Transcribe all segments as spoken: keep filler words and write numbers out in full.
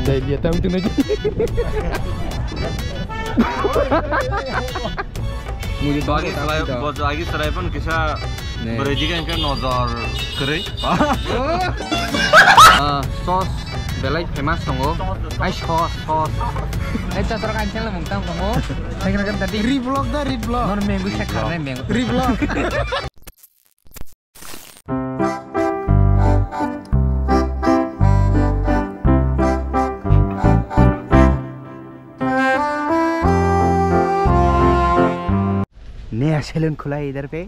Dai dia tang tu naji. Mui bagi serai, bojo agi serai pun kisa Ne. Beri juga ke nozor kering. Ah, sauce belai famous tongo. Ai sauce, sauce. Ai sauce orang kancil mung tang tongo. Saya kira kan tadi. Reblog dah, reblog. Non minggu saya karena minggu. Reblog. Naya salon khula hai idhar pe.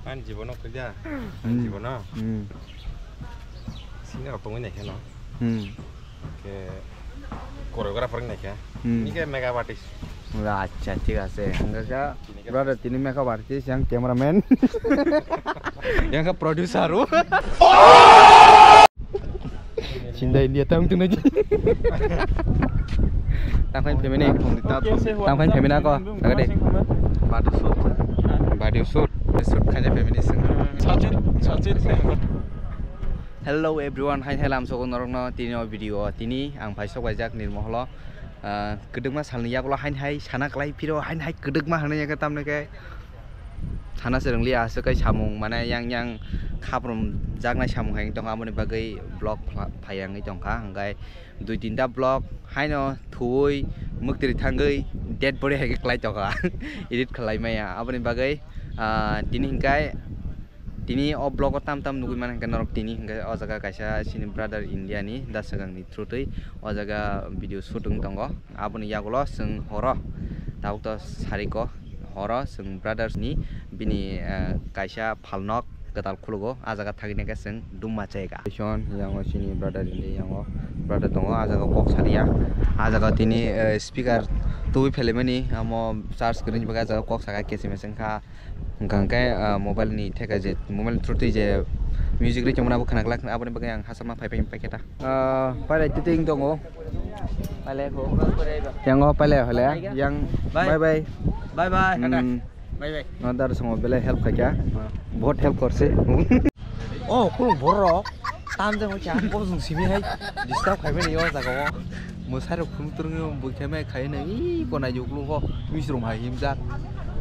Ani jibono khulya. Ani Hmm. jibono. Hmm. Singer tongwi naikhe no. Hmm. Ke choreographer naikhe. Hmm. Ni ke makeup artist. Accha, thik ase. Hingkha brother tini makeup artist, yang cameraman. Yang kha producer o. Sindai India tang tu naji. Tang khain family. Tang khain family ako. Jaga de. Body shoot. Body shoot. Shoot khaja family sing. Sachin, Sachin. Hello everyone, hai hai lamsogo norokno tini o video o. Tini ang phai sok baijak Nirmoholo. Ah, kwdwkma salni yagulo hain hai sana kwlai phiro, hain hai kwdwkma hwnwi khe tamni khe sana se rwngli aswk kai samung mane yang yang khaprum jaknai samung hai tongkha, aboni bagwi vlog phla-, phai wngwi tongkha. Hwnkhe dui tinta vlog haino thuwi mwktwrwi thangwi dead body hai khe kwlai tongkha, edit khlai maya. Aboni bagwi, ah, tini hwnkhe Tini o vlog o tam tam nugui mano hwnkhe norok tini hwnkhe o jaga kaisa chini brother India ni da swkang ni through twi o jaga video shoot wng tongo. Aboni yagulo chwng horo tabuk to sariko horo chwng brothers ni bini, eh, kaisa phalnok kwtal khulugo, a jaga thagwi nai khe chwng dumma chayega. Yang o chini brother India yang o brother tongo, a jaga kok saliya. A jaga tini, eh, speaker tubui phelimani amo charge kwrwini bagwi a jaga kok saka kesi meseng kha. Hwnkha hwnkhe, ah, mobile ni theka je, mobile through twi je music rwi tongmani abo khwnaklak, aboni bagwi ang hachama phai phai paikhe ta. Ah, pailai twi twi wng tongo. Pailai kho. Yang o pailai hole, yang bye. Bye bye. Bye bye. Hmm. Bye bye. No dar songo belai help khaikha. Bahut help korse. Oh, khulung borok. Tam jang kha, bo jung simi hai. Disturb khai mani yo jaga o. Mwsai rok phunuk turung yo, bwkhe mai khai nai, i konai juklu ho, misrom hai himjak.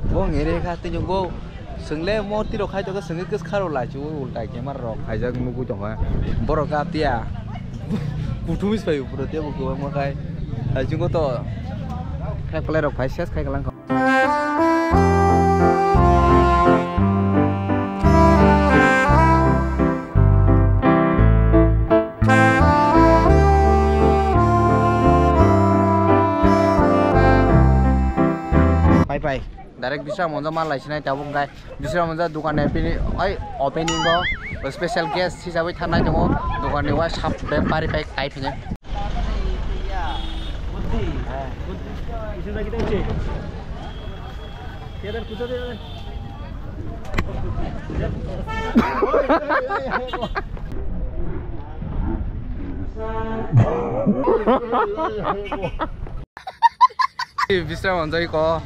Bo ngere kha tini bo. Swngle mo tiro khai to swngle kis kharo lai chu ulta camera rok. Khaijak nugui tong kha. Borok ka tia. Kuthum is pai upro tia bo kwbangma khai. Hai chungo to. Khai kwlai rok khai ses khai kalang kha. Pai pai, direct Bisramganj o mal lai sinai tabuk hwnkhe. Bisramganj o dukan ni bini oi opening o special guest hisabwi thangnai tongo. Dukan ni uaisap bepari bai kai phini. Bisramganj o iko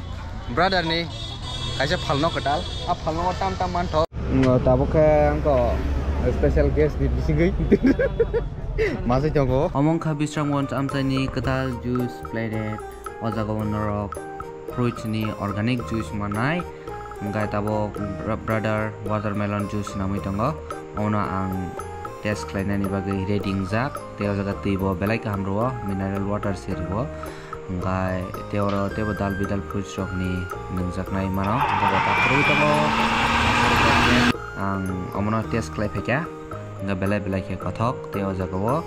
brother ni kaisa phalno kwtal. A phalno tam tam manthok. Ngo tabuk khe angko special guest ni bisingwi masai tongo. Omo wngkha Bisramganj amchaini kwtal juice planet. O jaga o norok fruits ni organic juice mannai. Hwnkhe tabuk br-, brother watermelon juice swnamwi tongo. Omono ang test khlainani bagwi ready wngjak. Tei o jaga twi bo belai kaham rwo, mineral water se rwo. Hwnkhe tei oro teibo dal bidal fruits rokni nungjaknai mano. O jaga ta kwrwi tongo. Ang omono test khlai phaikha. Hwnkhe belai belai khe kothok tei o jaga o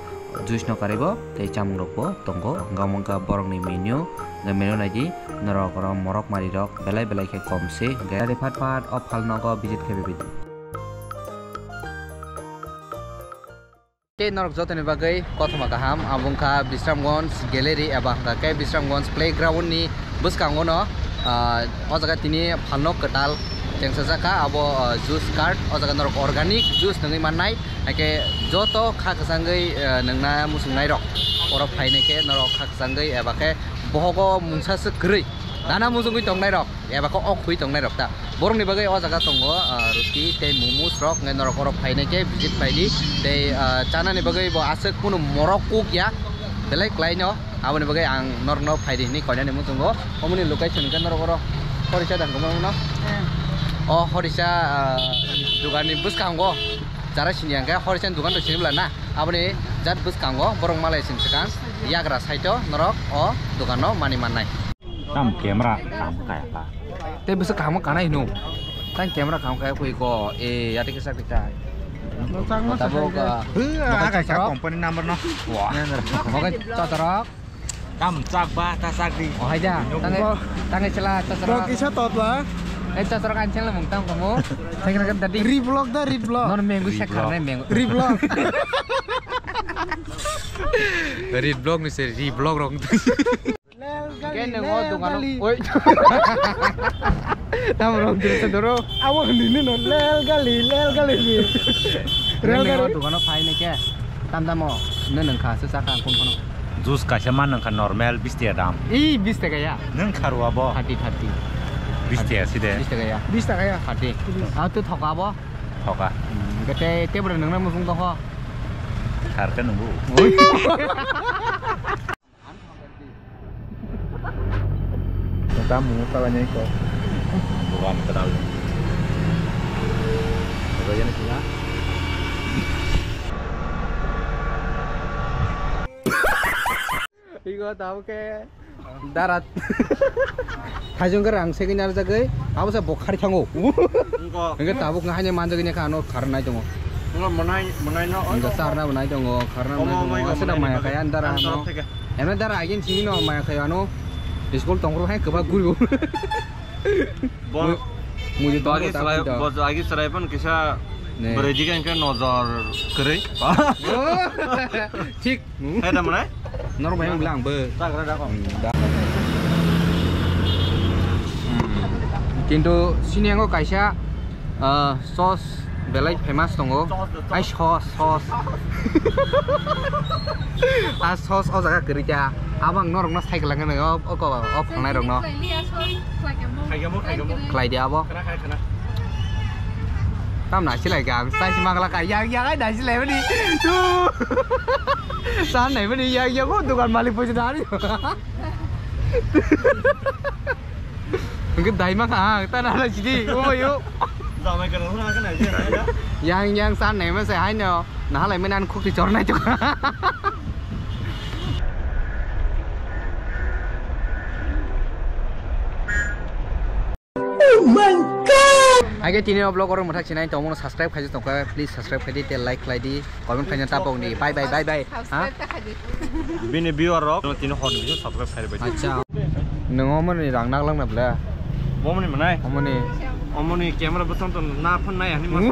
juice no karwi bo tei chamung rok bo tongo. Hwnkhe omo wngkha borok ni menu. Hwnkhe menu naidi norok oro morok mari rok belai belai khe kom se. Hwnkhe ari phat phat o phalnogo visit khe bebidi. Tei norok jotoni bagwi kothoma kaham, abo wngkha Bisramganj Gallery eba hwnkha khe Bisramganj Playground ni bwskango no, ah, o jaga tini phalno kwtal chengsajak kha, abo, ah, juice cart, o jaga norok organic juice nungwi mannai, haikhe joto kha kwchangwi, ah, nungna muchungnai rok oro phainai khe norok kha kwchangwi eba khe bohogo mungsa swk kwrwi nana muchungwi tongnai rok. Eba khe o khwi tongnai rok ta. Borokni bagwi o jaga tongo, ah, ruti tei momos rok, hwnkhe norok oro phainai khe visit phaidi. Tei, ah, chanani bagwi bo aswk kunu morok kuk ya. Belai kwlaino, aboni bagwi ang norokno phaidi hinwi koinani muchungo. Omoni location hwnkhe norok oro horisa dang kwbangma no. O horisa, ah, duganni bwskango chara sini hwnkhe horisa dugan rok sini bwla na. Aboni jat bwskango borok malai sini swkang yagra side o norok o duganno mani mannai. Tam camera kaham kaya pa. Tei bwswk kaham kanai hino. Tang camera kaham kaya phui ko. E, yate kisa kisa. Tabuk, ah, Hwya, mokai kaisa chosrok. Company number no. Wah. Mokai chosrok. Tam chak ba, ta chak di. Oh, hai da. Tangai, tangai chela chosrok. Bo kisa totla. Eh, chosrok ang chela mung tam kamu. Thank you, tadi. Reblog da, reblog. Non mengu sakar nai mengu. Reblog. Reblog ni se reblog rong. Lel gali, Kene ngo lel dukano. Gali. Oi. Tam rong dulu sedoro. Abo hindi no, lel gali, lel gali ni. Rel gali. Ngo dukano phai ne ke. Tam tamo, ne nengkha se saka kun kono. Juice kaisa ma nengkha normal bis taka dam. I bis taka ya. Nengkha rua bo. Thirty, thirty. Bis taka side. Bis taka ya. Bis taka ya. Thirty. Ah, tu thoka bo. Thoka. Hmm, gete tebra nengna musung toho. Thar ke nunggu. Oi. Tamu kala nyai ko. Bukan kenal. Apa yang kena? Igo tamo ke darat. Thajong ke rang segini arjagoi, abo sa bokhari thango. Engko. Engke tabuk ngai hanya manjagini ka ano kharnai tongo. Engko monai, monai no. Engke sarna monai tongo, kharna monai tongo. Asa da maya kaya andara ano. Eme dara agin sini no maya kaya ano. School tongkro hai keba guru. Bo muju to agi serai, bo agi serai pun kisa berejika engke nojor kere. Thik. Hai da monai. Norok bai wnglang bo. Chagra da kok. Hmm, da. Hmm. Kintu sini ango kaisa, ah, sauce belai famous tongo. Sauce, sauce. Ai sauce, sauce. Ah, sauce o jaga kwrwi ta. Abang norokno cycle langano o, o ko, o phangnai rokno. Khlai di abo. Tam naisi lai ka, sai si magla ka, yang yang ai naisi lai mani. Tu. San nai mani yang yang ko dukan malik puja dari. Mungkin dai ma ka, ta na la sidi, o yo. Damai kana hura kana je. Yang yang san nai ma sai hai no, na lai mani an khuk ti chor nai tu. Oh my God! Hai khe tini o vlog oro mwthak sinai tongmano subscribe khaijak tongkha, please subscribe khaidi, tei like khlaidi, comment khaina ta pokni. Bye bye, bye bye. Ha? Subscribe ta khaidi. Bini viewer rok tini hor ni subscribe khairi bai. Acha. Nung omoni rang nak lang na bla? Omoni manai? Omoni. Omoni camera bwsang to na phone nai ani mas.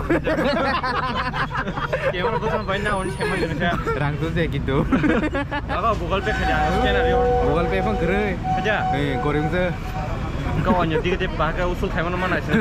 Camera bwsang bai na oni camera ni sa. Rang tu je gitu. Aga Google Pay khaja, scanner yo. Google Pay phone kre. Khaja. Eh, gorim se. Kau onyo dige de pakai usul khai mana mana sih.